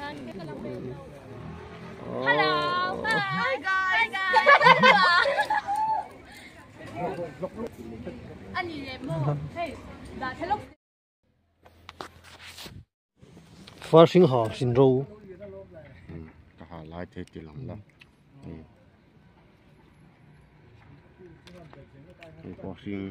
Hello. Hi guys. Far hring ha hrin ro. Ka ha lai thei ti lang la. Hei pawh hring.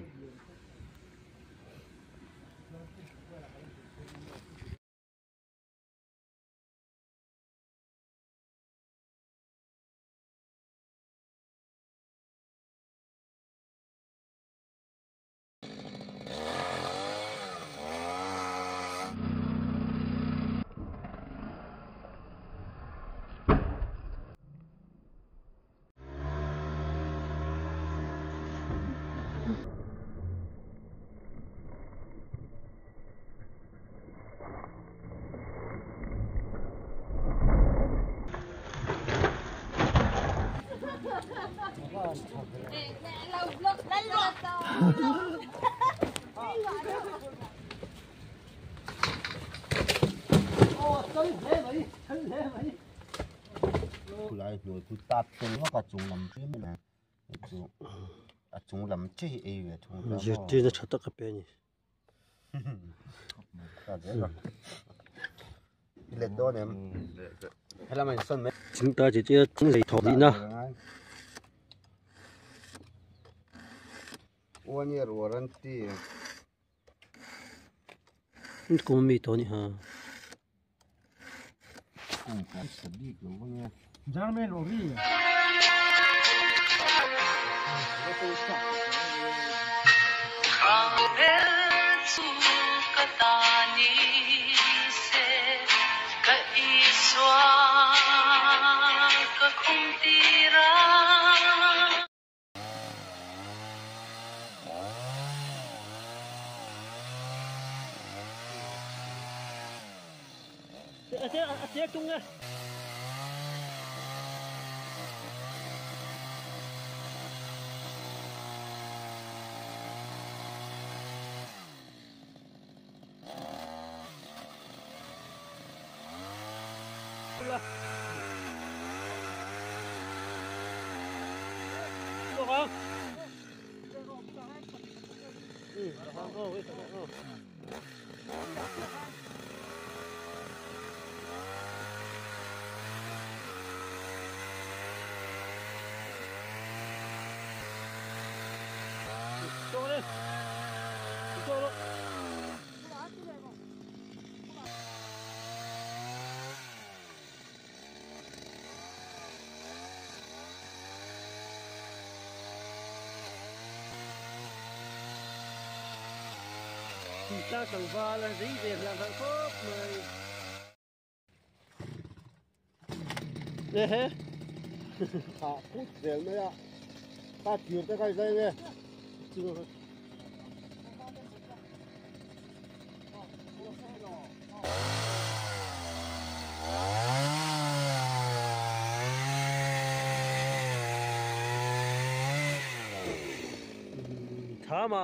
Khulai hnuai khu tap tel vak a chung lam chu a chung lam che hi ei ve thung ta maw. Zirtirna tha tak a pe a ni. Chingta chi chu thing lei thawh dihna. One year warranty. Kum mi tawh ni ha. Kum kan sa bik lo vang e. German lorry. Thingtlang tlangval a zei ve hlah hlah khawp mai. Ehe. Tha phut zel mai a. Kha thir te kha i zai nge. Tha ma.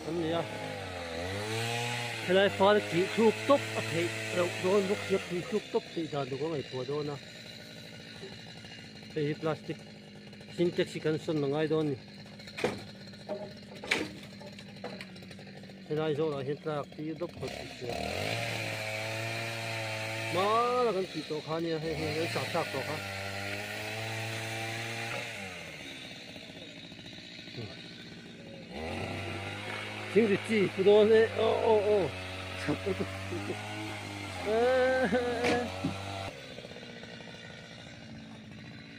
An ni a helai fal tih thluk tawp a theih reuh dawn bawk sia tih thluk tawp tih dan tur ka ngaihtuah dawn a hei hi plastic sintex hi kan sawn a ngai dawn a ni helai zawlah hian tlak tir dawp khawp tih hria hmana kan tih tawh kha ania hei hi kan sah thlak tawh kha. Thing ri chi pu dawn e aw aw aw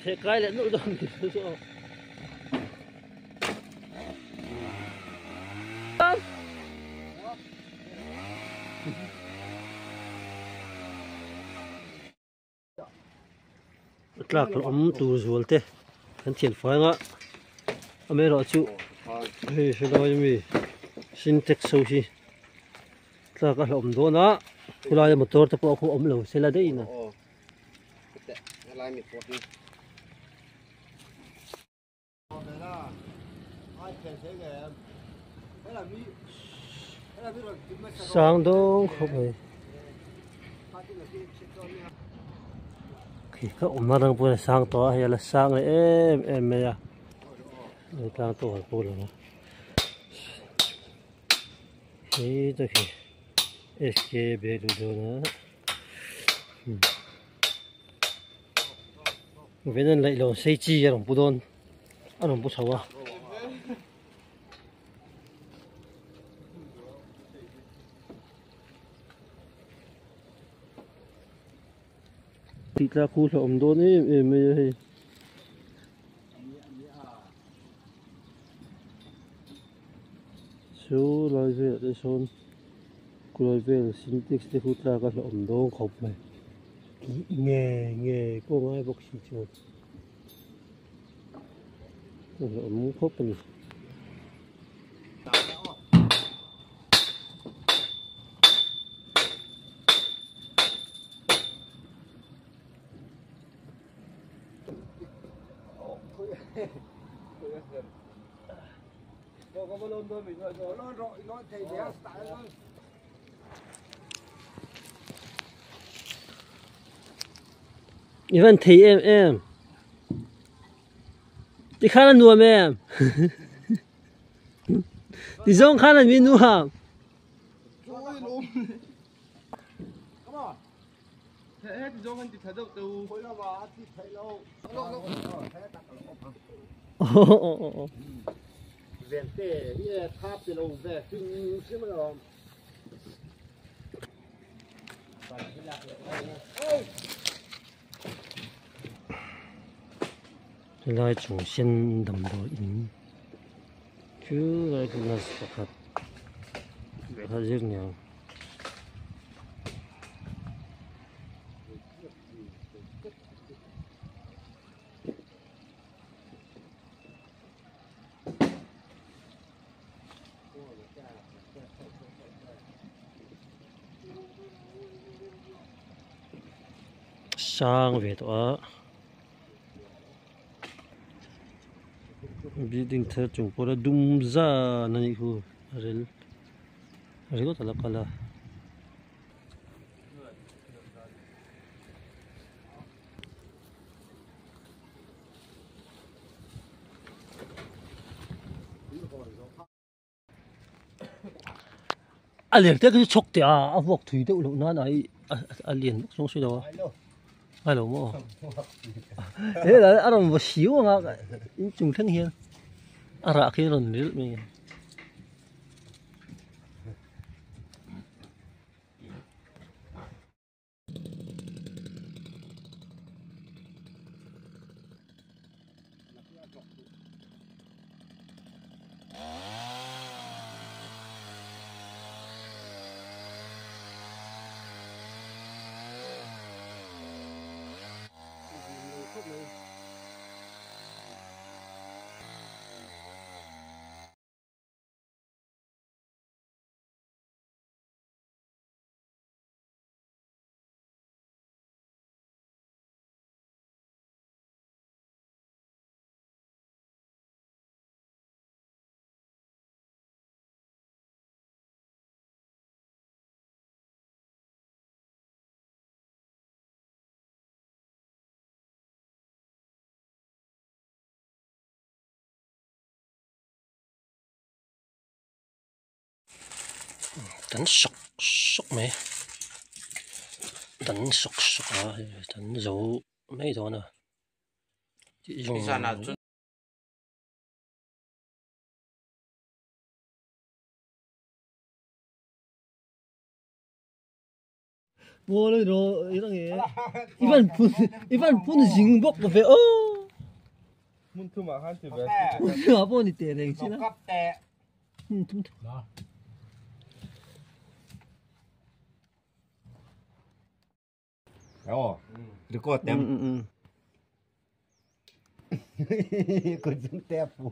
theh kai leh nawlh dawn ni chu aw. Tlak la awm tur zual te kan thian fai anga amaherawhchu hei helai ami sintex ho hi tlak a hlauhawm dawn a khulai a motor te pawh khu awm lo se la daih in a. Sang dawn khawp mai khi ka awmna rang pawh a sang tawh a hei a la sang leh em em mai a hei tlang tawh ah pawh a lang a hei te khi SK bag luh dawn a venan laih lo sei chi a rawn pu dawn a rawn pu chho a. Tih tlak khu hlauhawm dawn em em mai a hei. Chu lai velah te sawn kulai vel sintex te khu tlak a hlauhawm dawn khawp mai. Tih nge nge pawh ngai bawk si chuan a hlauhawm khawp a ni. I van thei em em. Ti khan a nuam em. Ti zawng khan an mi nuam. Helai chung sen damdawi in chu lai chu nurse pakhat lehkha zir niang. Sang ve tawh a building thar chung pawh la dum zan a nih khu a rel ringawt a la kal a. A lian te khi chu chhawk teh a a vuak thui deuh loh nan a ih a lian vak chuang si lo a a lo maw helai a rawn vaw siu ang a inchung thleng hian a rah khi a rawn rilh mai a. Tan sawk sawk mai tan sawk sawk a hei tan zo mai dawn a tih zawng i van phun zing bawk ve aw Hmun thumah khan ti ve hmun thumah pawh ni teh reng sin a hmun thum thum Aw record tem kun chung te pu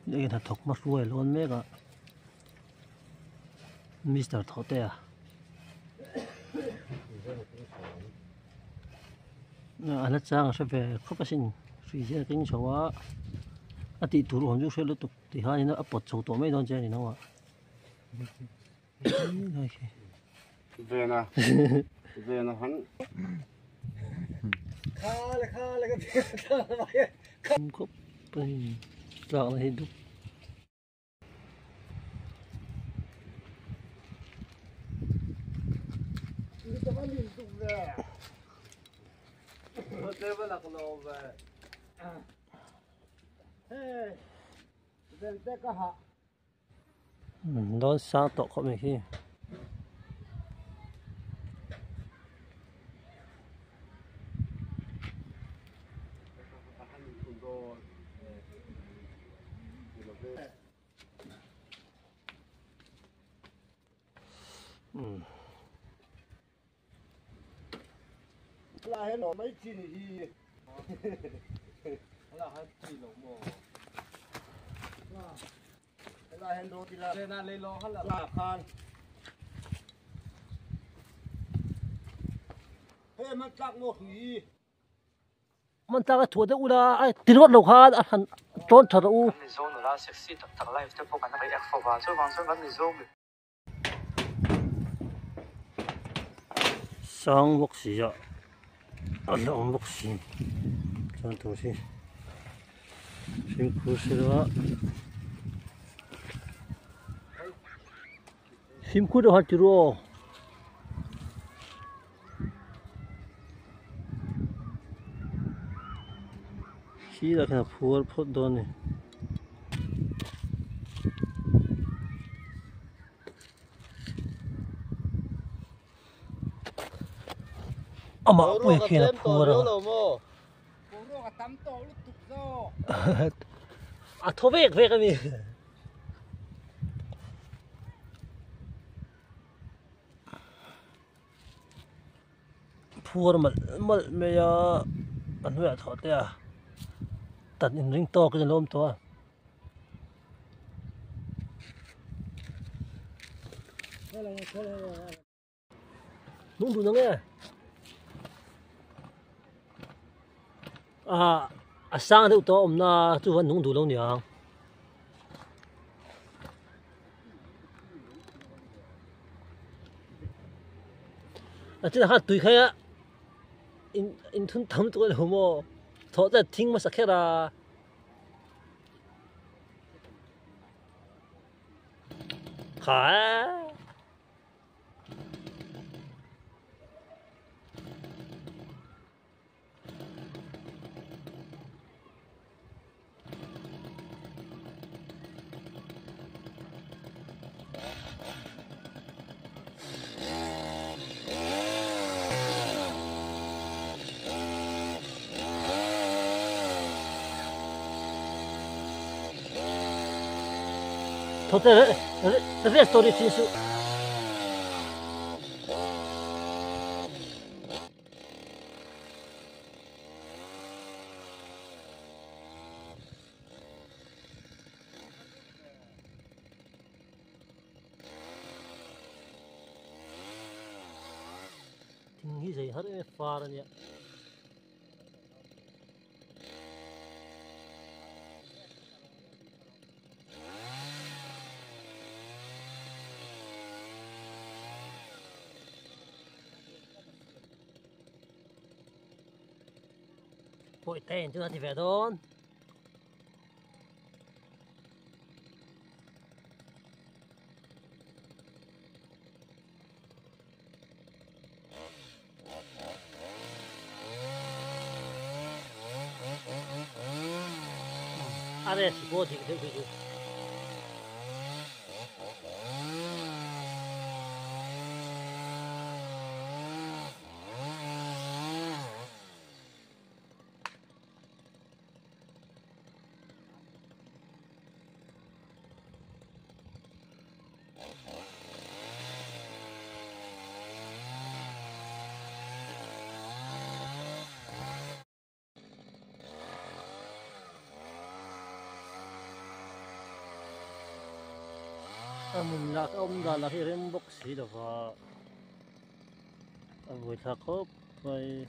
Đây là thọc mắt ruồi luôn mấy cả Mr. Thọ Tè à anh chàng sẽ về khóc cái xin suy diễn kinh số á à thì thủ hồn du sẽ liên tục thì hai nó ấp số tổ mấy đòn chơi này nó ạ về nè về nó hắn khá là cái không khóc lợn này đúc đón sang tọ không mình khi là hết nó mấy chi thì là hết chi nó mò là hết đồ thì là lên lo hết là khan thế mà chắc một gì mình ta cái thua đấy u là ai tiền gót đầu khan ăn trốn thật u sang bốc xì ạ ăn ông bốc xì cho tôi xin xin cú xí đó xin cú được hạt chua xí là cái phua phốt đòn này ama pui khi là phua rồi à thôi về về cái gì phua mà mà mày anh huệ thọ thế à tận in ring to cái lôm to đúng đúng nghe à à sang đâu to ông na chú vẫn nung đủ lâu nhỉ à chỉ là hát tùy khai á in thun thấm tụi là homo thọ ra thính mà sắc ra khá thôi thế story xin sự thì gì hết pha ra nhỉ bội tên chúng ta thì về đón. A rest pawh dik deuh hi chu. A hmun lah ka awm dan lah hi rem bawk si lo va a vui thlak khawp mai.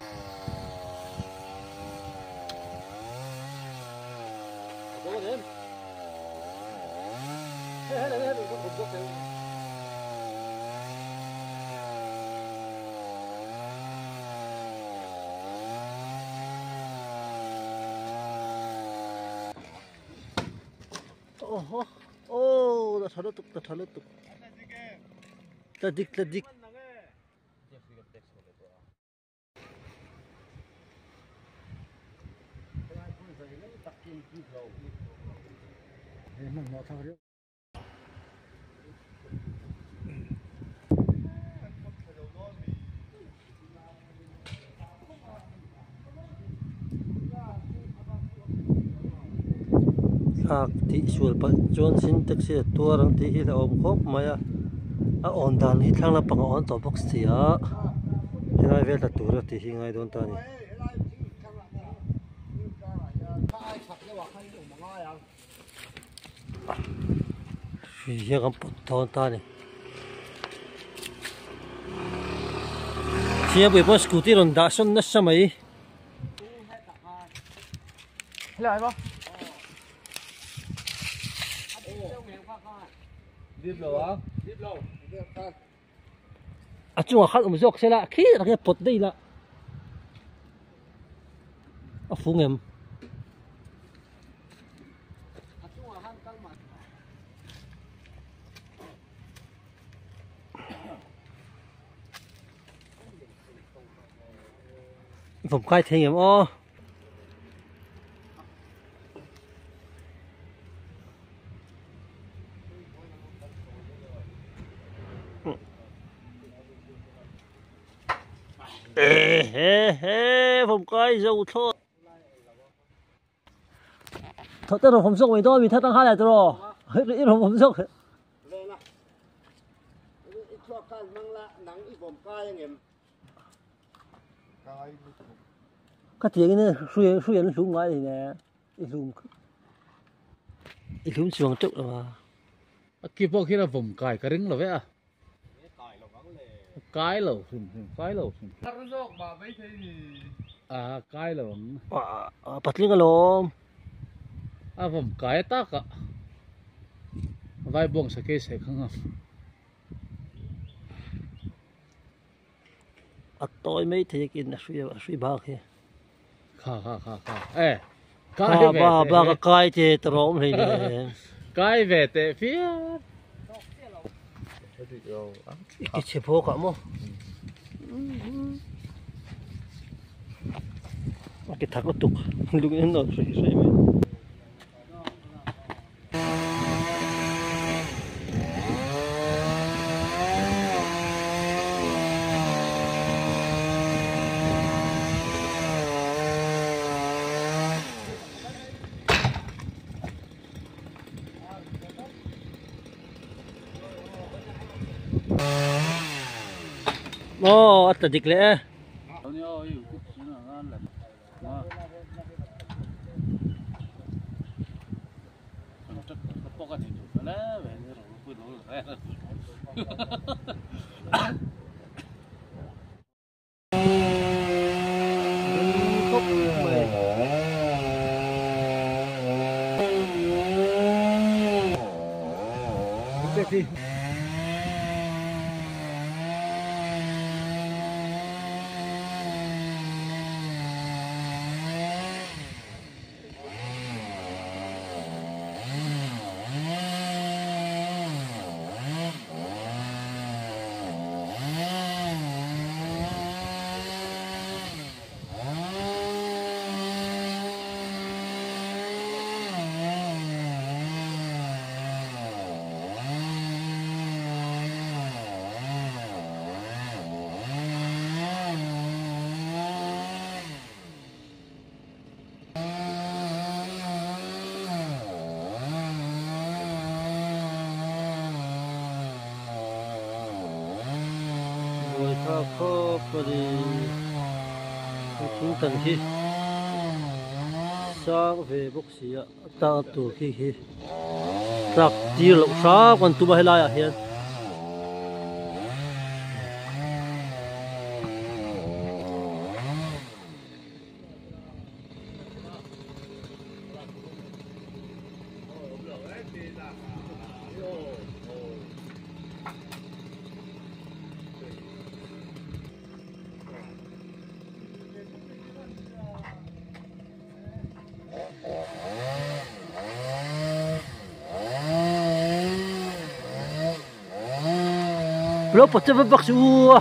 Oh, la tha lutuk, la tha lutuk. Tla dik, tla dik. Thlak tih sual palh chuan sintex hi a tuar ang tih hi a awm khawp mai a a awn dan hi thlang lampang a awn tawh bawk si a helai vel tla tur a tih hi ngai dawn ta a ni. Hrui hian kan pawt dawn ta a ni. Siampuii pawh scooty rawn dah sawn nasa mai. A chungah khan awm zawk sela khi tak hian pawt daih ila a fung em. Vawm kai thei ngem aw. He he vawm kai zo thlawt. Thawt te rawh zawk mai dawn mi that ang kha lai tawh i rawh zawk. Ka tiang in hrui hrui an hlum ngai ne i hlum i hlum chuang teuh lo a. A ki pawh khian a vawm kai ka ring lo ve a. Kai lo hrim hrim kai lo hrim hrim. Thar zawk mah mai thei ni. A kai lo ang. Patling alawm. A vawm kai tak a. Vai bawng sakei sai kha ngam. A tawi mai thei akin a hrui a hrui bak hi. Kha kha kha kha. E. Kai ve. Ba ba ka kai te tawm hlei ne. Kai ve te fiat. Ki chhe phawk ah maw. A ki thak lutuk lung in nawr hrei hrei mai. Aw a tla dik leh e. khawp a ni thing tan hi sang ve bawk si a a tlak tur khi hi tlak tir loh hram kan tum a helai ah hian. Lo pawt che vak vak suh u a.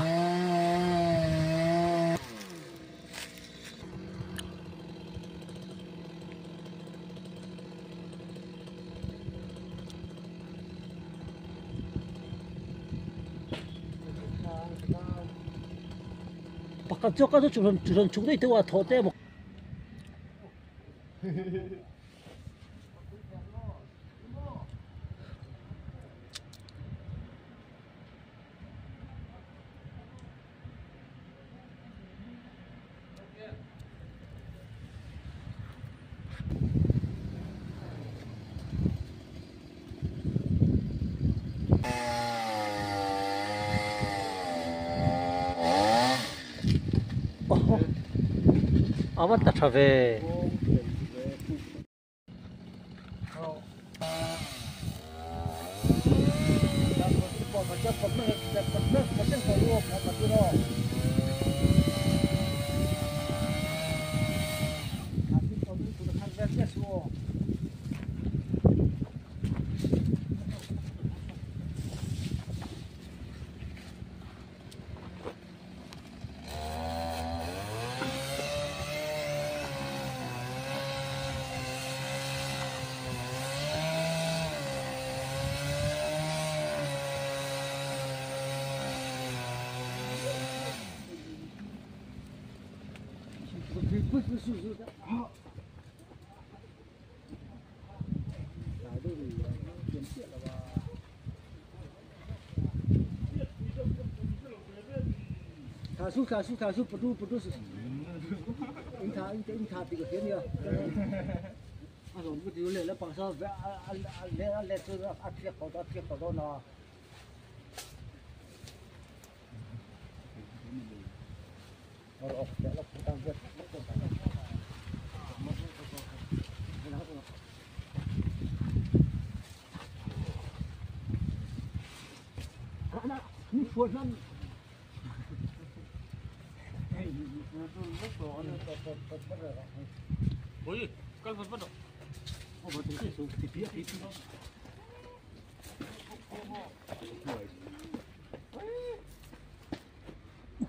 Pakhat zawk a chu rawn rawn chhuk daih teuh a thaw te bawk. A va ta tha ve.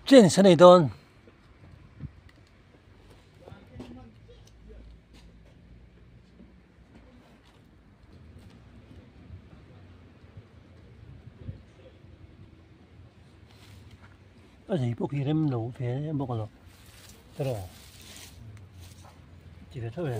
Chen sa nei dawn. A zei pawh khi rem lo ve em bawk a lo tiraw ti ve tho e.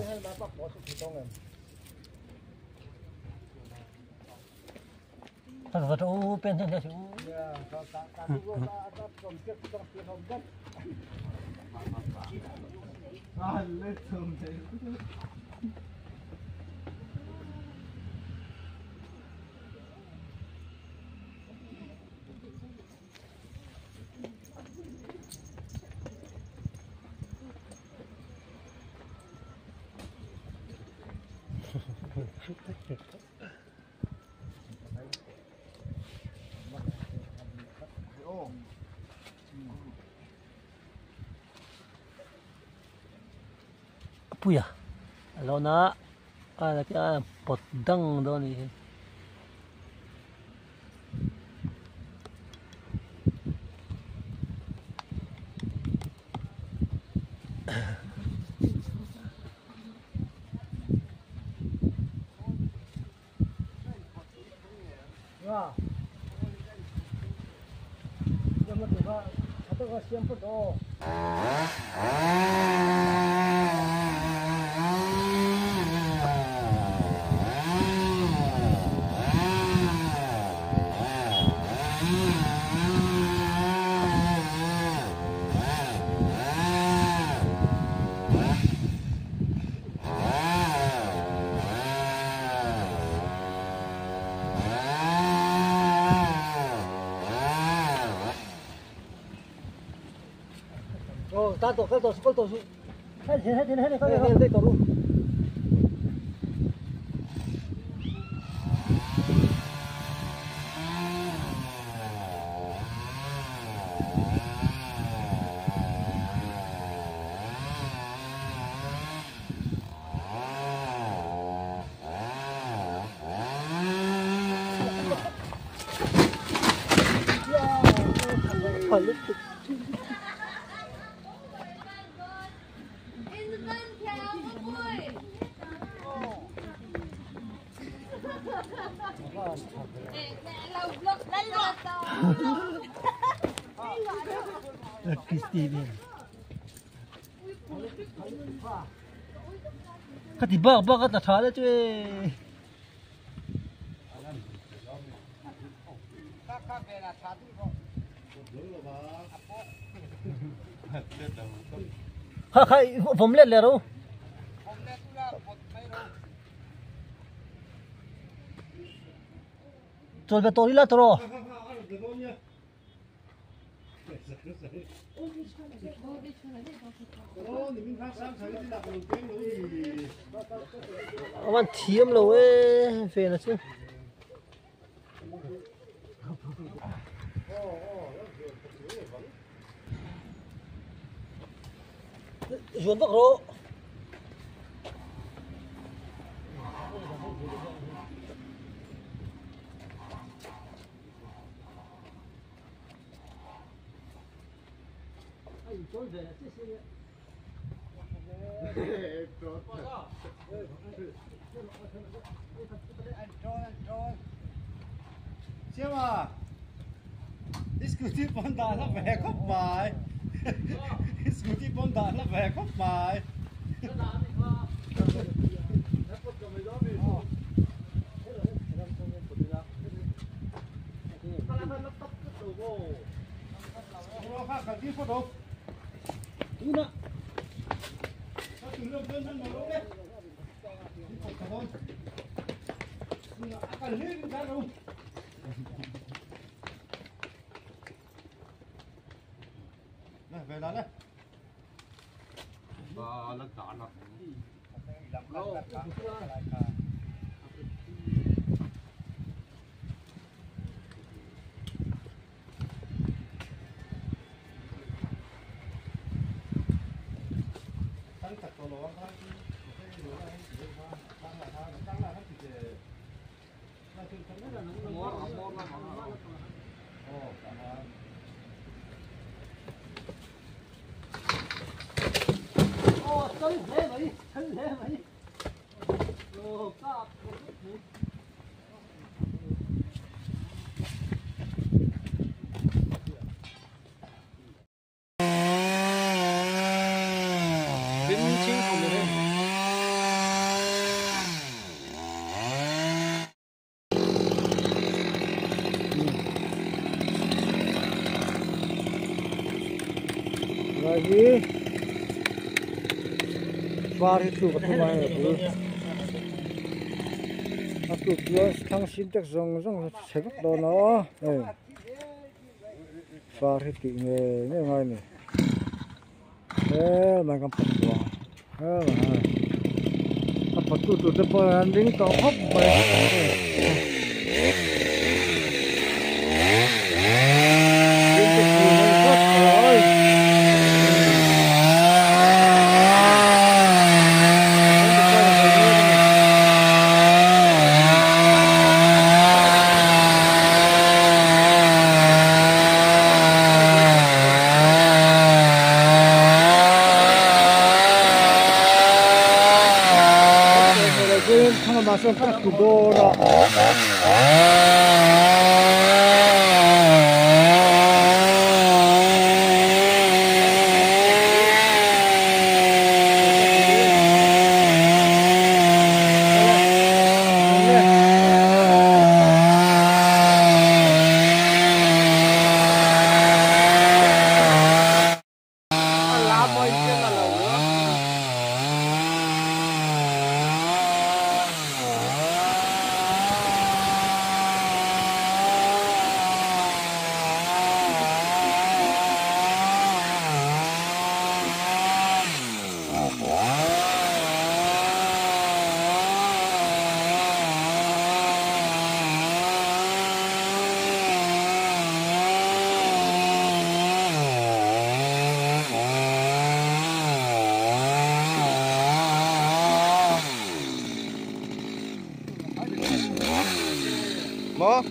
Puia a lo na a pawt dang dawn a nih hi. Ta to kal to kal to su. Hei hei hei hei kal hei hei to ru. Cái gì bơ bơ cái tạt thở đấy chứ. Khai vòng lên liền đâu. Rồi về tôi đi là rồi. Ông ăn thiêm lâu ấy, về là chứ. Ruột bắc rô. Xem à, scooty bóng đá là về khóc bài, scooty bóng đá là về khóc bài. Về đó đấy. Lagi var itu ketumai itu. Aku dua thang xin tak zong zong sẽ bắt đầu nó. Var itu nghe nghe ngay này. Ê mà cầm phật quá. Ê mà. Phật tu tu tập anh đứng tàu hấp vậy. Mo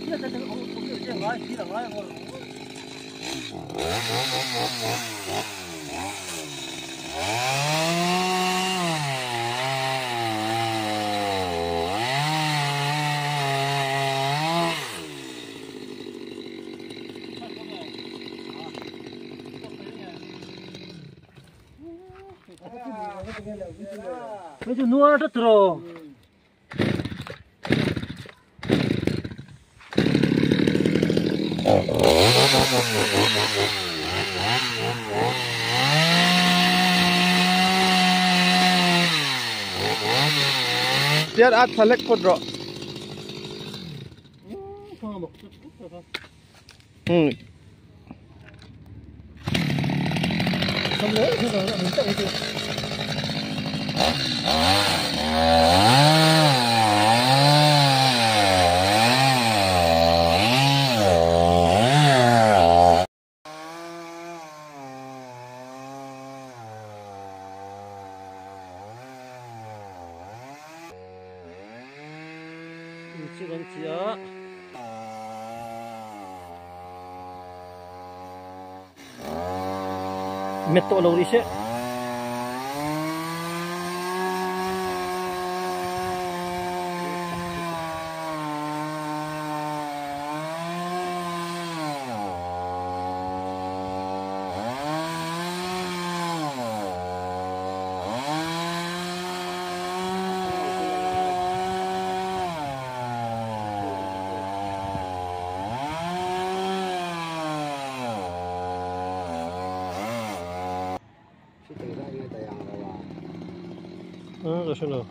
Mấy chú nuôi rất rồi. Tiada at salek kodro. Metto lo dice. Rồi rồi.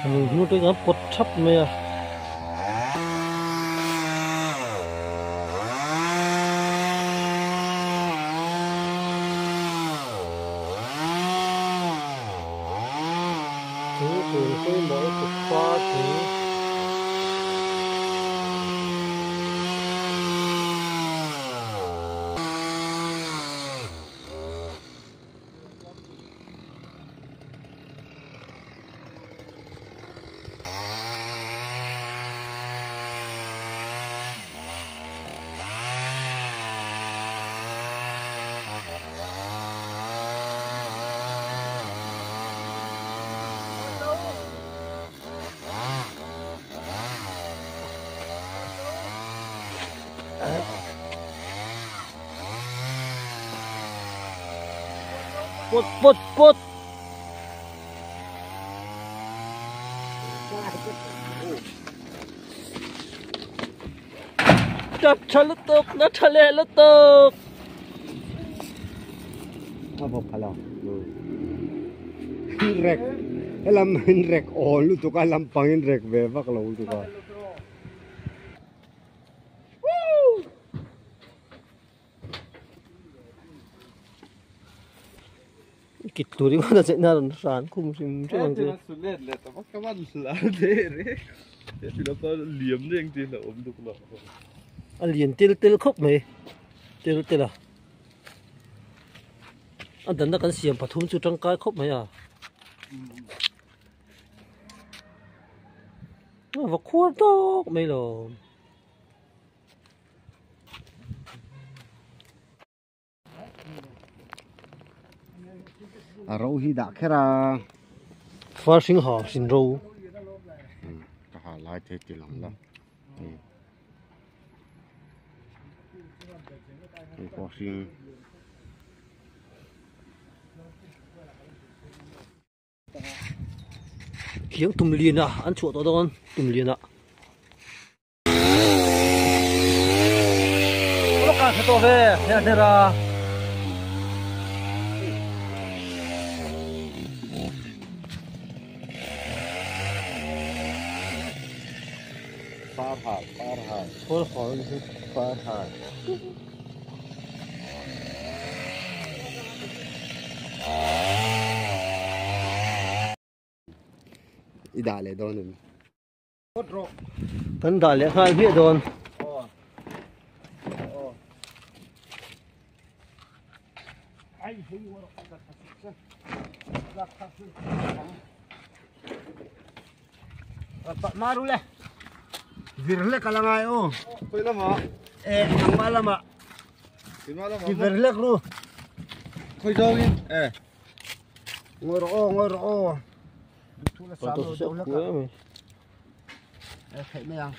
Mình nuôi cái ngáp cột thấp mày à. Thứ từ cái mỗi cục pha thì pot pot pot. Đập cho nó tục, nó cho lẹ nó tục. Apa pala? Rek. Elam rek all tu ka lam pangin rek ve vak lo tu ka. Kit turi mana cek naran ran kum sim cek ang tu. Alien til til khop mei til til à. Anh dan na kan siam pathum chu tangkai khop mai à. Va khuar tok mai lo. A ro hi dah kher a. Far hring ha hrin ro. Ka ha lai thei ti lang la. Hei pawh hring. Khiang tum lian a an chhuah tawh dawn tum lian ah. Ka tha tawh ve hler hler a. Far hal, far hal. Far hal, far hal. I dah leh dawn em? Kan dah leh nghal hmiah dawn. Maru le. Vir hlek a la ngai aw. Khawi lamah? E, nangmah lamah. Keimah lamah maw? Vir hlek ru. Khawi zawngin? E. Ngawi rawh aw, ngawi rawh aw. Thu la sam lo deuh hlek a. E, theih mai ang.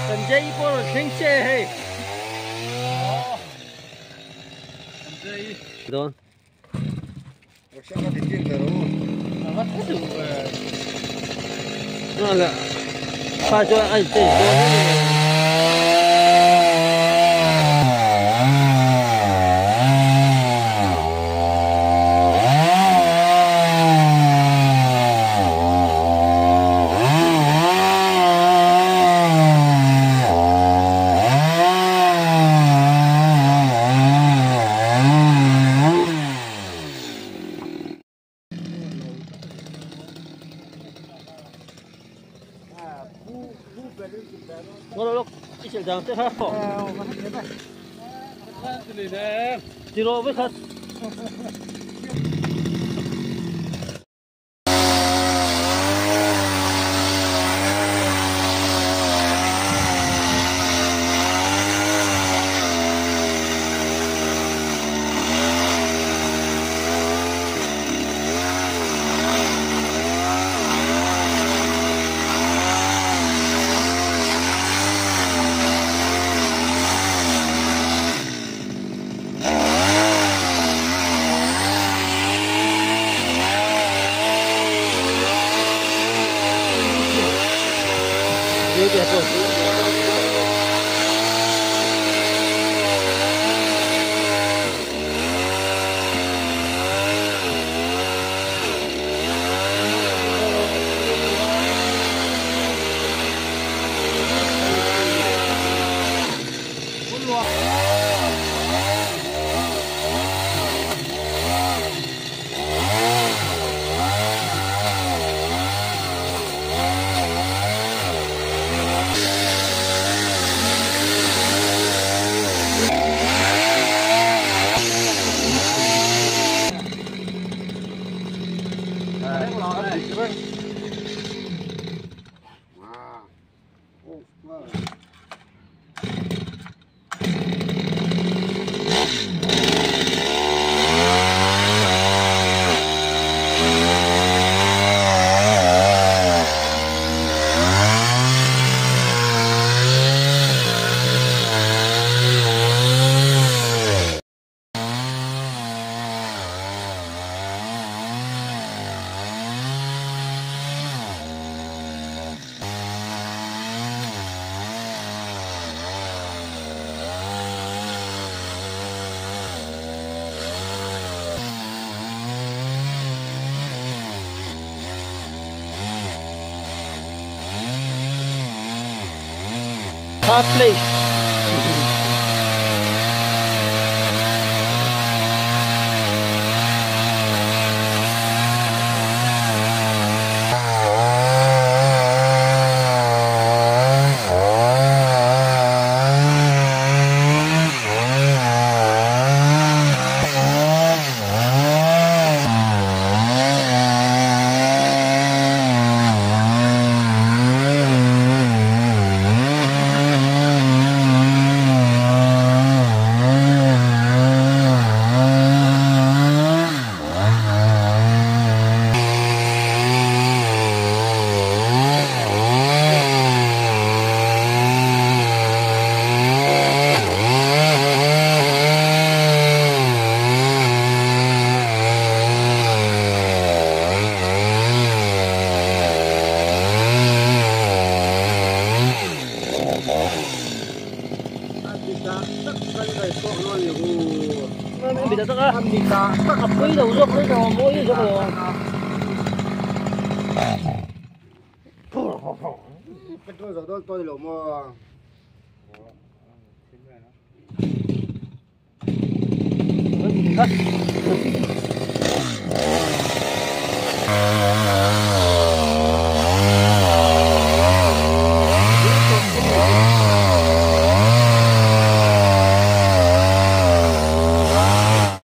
Sanjay pawh rawn thleng che hei. Dawn. Kha chuan a inchei dawn em em. Tiro với thật. Third place.